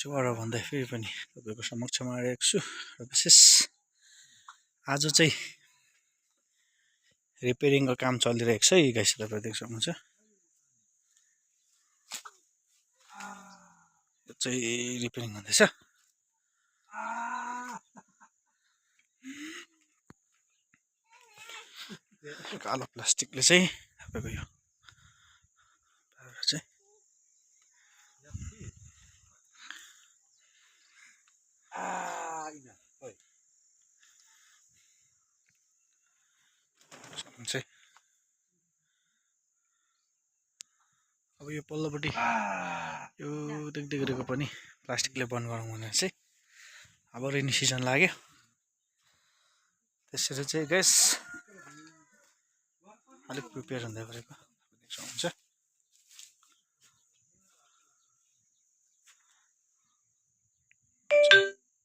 चुवाडा भन्दा फेरि पनि तपाईँको समक्षमा आएको छु र विशेष आज चाहिँ रिपेयरिङको काम चलिरहेको छ है गाइस, तपाईले देख्न सक्नुहुन्छ। यो चाहिँ रिपेयरिङ हुँदैछ। कालो प्लास्टिकले चाहिँ तपाईँको यो चाहिँ अब यो पल्लोपट्टि यो देख्दै गरेको पनि प्लास्टिकले बन्द गरौँ भनेर चाहिँ अब रेनी सिजन लाग्यो, त्यसरी चाहिँ गाइस अलिक प्रिपेयर हुँदै गरेको देख्न सक्नुहुन्छ।